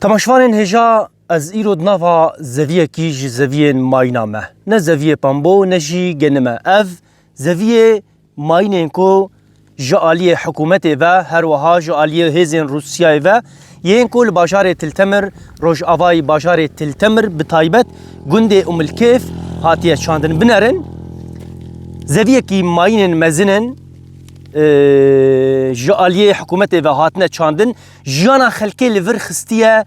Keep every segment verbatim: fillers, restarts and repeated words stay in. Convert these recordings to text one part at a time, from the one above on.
Temaşevanên hêja, ez îro di nava zeviyekî ji zeviyên mayîna me, ne zeviyê pembo ne jî genime, ev zeviyê mayînên ku ji aliyê hikûmetê ve, her wiha ji aliyê hêzên Rûsyayê ve, yên ku li bajarê Til Temir, rojavayî bajarê Til Temir, bi taybet gundê Umilkêf hatiye çandin. Binerin, zeviyekî mayînên mezin in, e, ji aliyê hikûmetê ve hatine çandin, jiyana xelkê li vir xistiye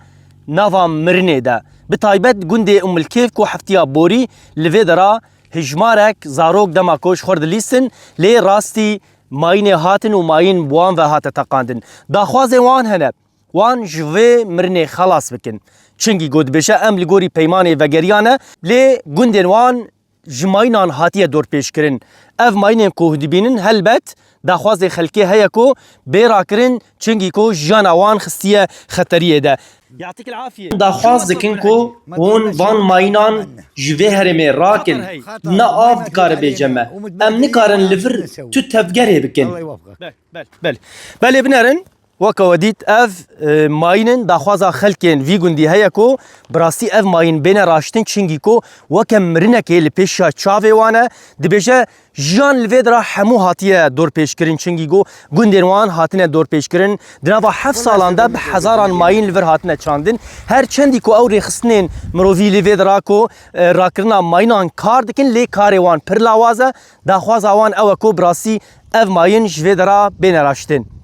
nava mirinê de. Bi taybet gundê Umilkêf ku heftiya borî li vê dera hijmarek zarok dema ku ji xwe dilîstin, lê rastî mayînê hatin û mayîn bi wan ve hate teqandin. Daxwazên wan hene, wan ji vê mirinê xelas bikin. Çingî ku dibêje, em li gorî peymanê vegeriyane, lê gundên wan ji mayînan hatiye dorpêçkirin. Ev mayînên ku dibînin, helbet daxwazê xelkê heye ku bê rakirin, çingî ku jiyana wan xistiye xeteriyê de. Yatîk el afiyê. Daxwaz dikin ku hûn van mayînan ji vê herêmê rakin. Ne av dikare bêje me. Em nikarin li vir tu tevgerê bikin. Bel, bel, bel. Belê, binerin. Weke we dît, ev, e, mayîn in, daxwaza xelkên vî gundî heye ku bi rastî ev mayîn bêne raştin, çingî ku weke mirinekê li pêşiya çavê wan e. Dibêje, jiyan li vê dira hemû hatiye dorpêçkirin, çingî ku gundên wan hatine dorpêçkirin. Di nava heft salan de bi hezaran mayîn li vir hatine çandin. Her çendî ku ew rêxistinên mirovî li vê dira ku, e, rakirina mayînan kar dikin, lê karê wan pir lawaz e. Daxwaza wan ew e ku bi rastî ev mayîn ji vê dera bêne raştin.